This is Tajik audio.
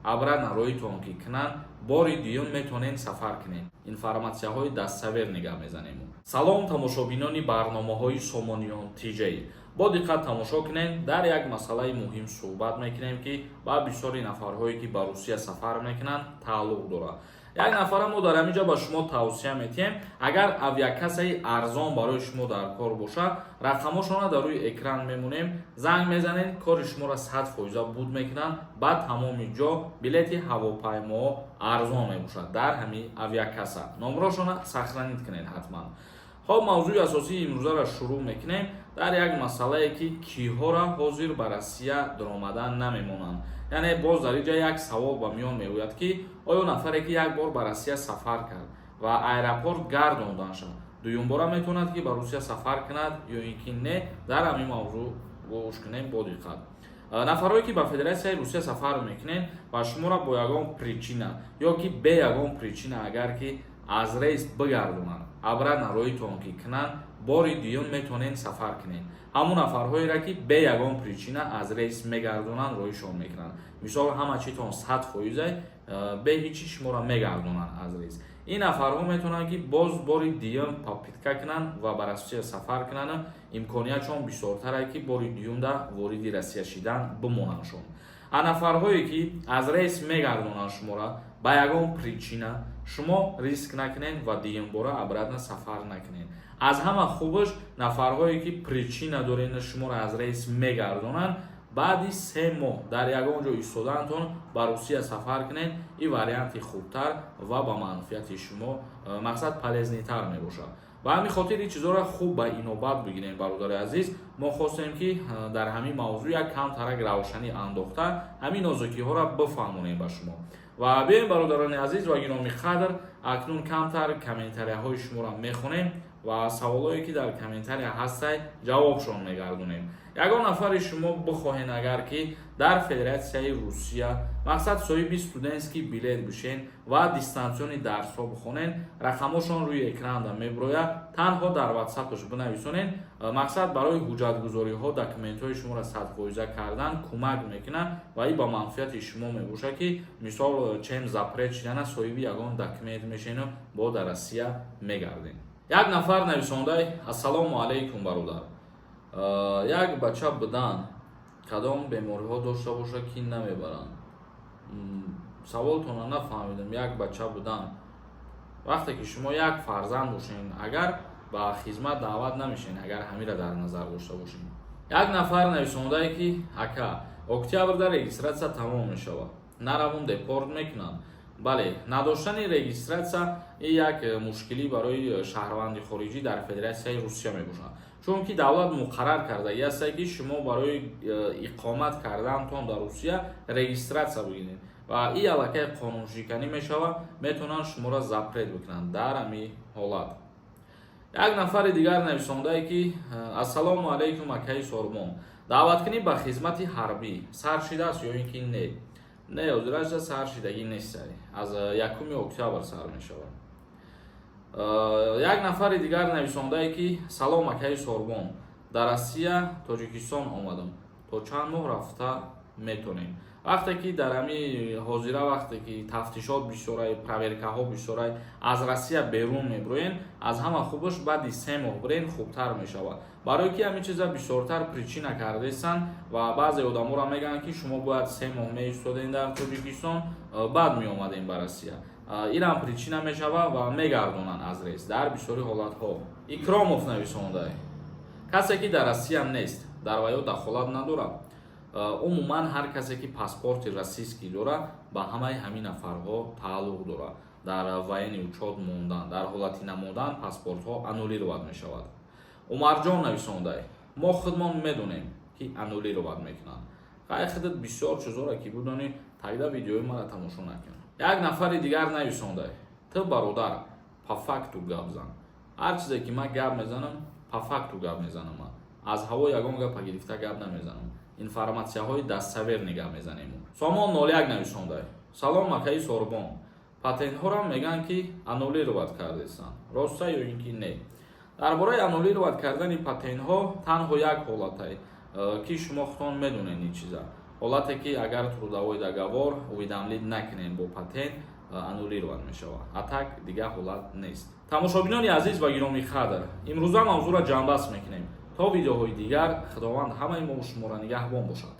Обратно роитон ки кунанд, бори дуюм метавонед сафар кунед. Информатсияҳои достоверный гап мезанем. Салом, тамошобинони барномаҳои Сомониён ТЖ, бо диққат тамошо кунед. Дар як масъалаи муҳим суҳбат мекунем, ки ба бисёри нафарҳое, ки ба Русия сафар мекунанд, тааллуқ дорад. Як нафара мо дар ҳамин ҷо ба шумо тавсия метиҳем: агар авиакассаи арзон барои шумо дар кор бошад, рақамошонро дар рӯи экран мемонем, занг мезанед, кори шуморо 100 фоиза буд мекунанд. Ба тамоми ҷо билети ҳавопаймоҳо арзон мебошад дар ҳамин авиакасса. Номрошонро сохранить кунед ҳатман. Хоб, мавзӯи асосии имрӯзаро шурӯъ мекунем дар як масъалае, ки киҳоро ҳозир ба Россия даромадан намемонанд. Яъне боз дар инҷа як савол ба миён меояд, ки оё нафаре, ки як бор ба Россия сафар кард ва аэропорт гардондан шуд, дуюмбора метавонад, ки ба Русия сафар кунад ё ин ки не? Дар ҳамин мавзӯъ гӯш кунем бо диққат. Нафарое, ки ба Федератсияи Русия сафар мекунед ва шуморо бо ягон причина ё ки бе ягон причина агар ки аз рейс бигардонанд, обратно роитон ки кунанд, бори дуюм метавонед сафар кунед. Ҳамон нафарҳоеро, ки бе ягон причина аз рейс мегардонанд, роишон мекунанд, мисол, ҳама читон 100 фоиза, бе ҳичи шуморо мегардонанд аз рейс, ин нафарҳо метавонанд, ки боз бори дуюм попытка кунанд ва ба Россия сафар кунанд. Имкониятшон бисёртаре, ки бори дуюмда вориди Россия шидан бимонандшон. А нафарҳое, ки аз рейс мегардонанд шуморо ба ягон причина, шумо риск накунед ва дуюмбора обратно сафар накунед. Аз ҳама хубаш, нафарҳое, ки причина доред, шуморо аз рейс мегардонанд, баъди 3 моҳ дар ягон ҷо истодаантон ба Русия сафар кунед. Ин варианти хубтар ва ба манфиати шумо, мақсад, полезный тар мебошад. Ба ҳамин хотир ин чизҳоро хуб ба инобат бигирем. Бародари азиз, мо хостем, ки дар ҳамин мавзӯъ як камтарак равшанӣ андохта, ҳамин нозукиҳоро бифаҳмонем ба шумо. Ва биёем, бародарони азиз ва гиромӣ қадр, акнун камтар комментарияҳои шуморо мехонем ва саволое, ки дар комментария ҳастай, ҷавобшон мегардонем. Ягон нафари шумо бихоҳен агар ки дар Федератсияи Русия, мақсад, соҳиби студентский билет бишен ва дистанционный дарсҳо бихонен, рақамошон рӯи экранда мебирояд, танҳо дар ватсапаш бинависонед. Мақсад, барои ҳуҷҷатгузориҳо, документҳои шуморо 100 фоиза кардан кӯмак мекунад ва ин ба манфиати шумо мебошад, ки мисол, чем запрет шидана, соҳиби ягон документ мешену бо дар Россия мегардем. Як нафар нависондай: «Ассалому алайкум, бародар, як бача будан, кадом бемориҳо дошта бошад, ки намебаранд?» Саволтонро нафаҳмидам. Як бача будан, вақте ки шумо як фарзанд бошед, агар ба хизмат даъват намешед, агар ҳамира дар назар дошта бошед. Як нафар нависондае, ки ака, октябрда регистрация тамом мешавад, наравун, депорт мекунанд. Бале, надоштани регистрация ин як мушкилӣ барои шаҳрванди хориҷӣ дар Федератсияи Русия мебошад, чунки давлат муқаррар кардагӣ аст, ки шумо барои иқомат кардаантон дар Русия регистрация бигиред ва ин аллакай қонуншиканӣ мешавад, метавонанд шуморо запрет бикунанд дар ҳамин ҳолат. Як нафари дигар нависондае, ки ассалому алайкум, акаи Сорбон, даъваткунӣ ба хизмати ҳарбӣ сар шидааст ё ин ки не? Не, ҳозираҷа сар шидагӣ нест, аз 1 октябр сар мешавад. Як нафари дигар нависондае, ки салом, акаи Сорбон, дар Россия Тоҷикистон омадам, то чанд моҳ рафта метонем? Вақте ки дар ҳами ҳозира, вақте ки тафтишот бисёрай, проверкаҳо бисёрай, аз Россия берун мебироен, аз ҳама хубаш баъди 3 моҳ бирен, хубтар мешавад, барое ки ҳамин чиза бисёртар причина кардесанд ва баъзе одаморо мегӯянд, ки шумо бояд 3 моҳ меистодем дар Тоҷикистон, баъд меомадем ба Россия. Инам причина мешавад ва мегардонанд аз рейс дар бисёри ҳолатҳо. Икромов нависонда: касе ки дар Россия нест, дар ваё дахолат надорад? Умуман, ҳар касе ки паспорти российский дорад, ба ҳамаи ҳамин нафарҳо тааллуқ дорад. Дар военный учёт мондан, дар ҳолати намондан, паспортҳо аннулировать мешавад. Умарҷон нависондай: мо худмон медонем, ки аннулировать мекунанд. Хай, худат бисёр чизоро ки будонӣ, тогда видеои мара тамошо накун. Як нафари дигар нависондай: ту, бародар, по факту гап зан. Ҳар чизе ки ман гап мезанам, по факту гап мезанам, ман аз ҳаво ягон гапа гирифта гап намезанам, информатсияҳои достоверный гап мезанем. Сомон 01 нависондай: салом, акаи Сорбон, патентҳоро мегӯянд, ки аннулировать кардесанд, роста ё ин ки не? Дар бораи аннулировать кардани патентҳо танҳо як ҳолатай, ки шумо худтон медонед ин чиза. Ҳолате ки агар трудовой договор уведомлить накунем, бо патент аннулировать мешавад. А так дигар ҳолат нест. Тамошобинони азиз ва гиромӣ қадр, имрӯза мавзӯъро ҷамъбаст мекунем. То видеоҳои дигар, Худованд ҳамаи мо шуморо нигаҳбон бошад.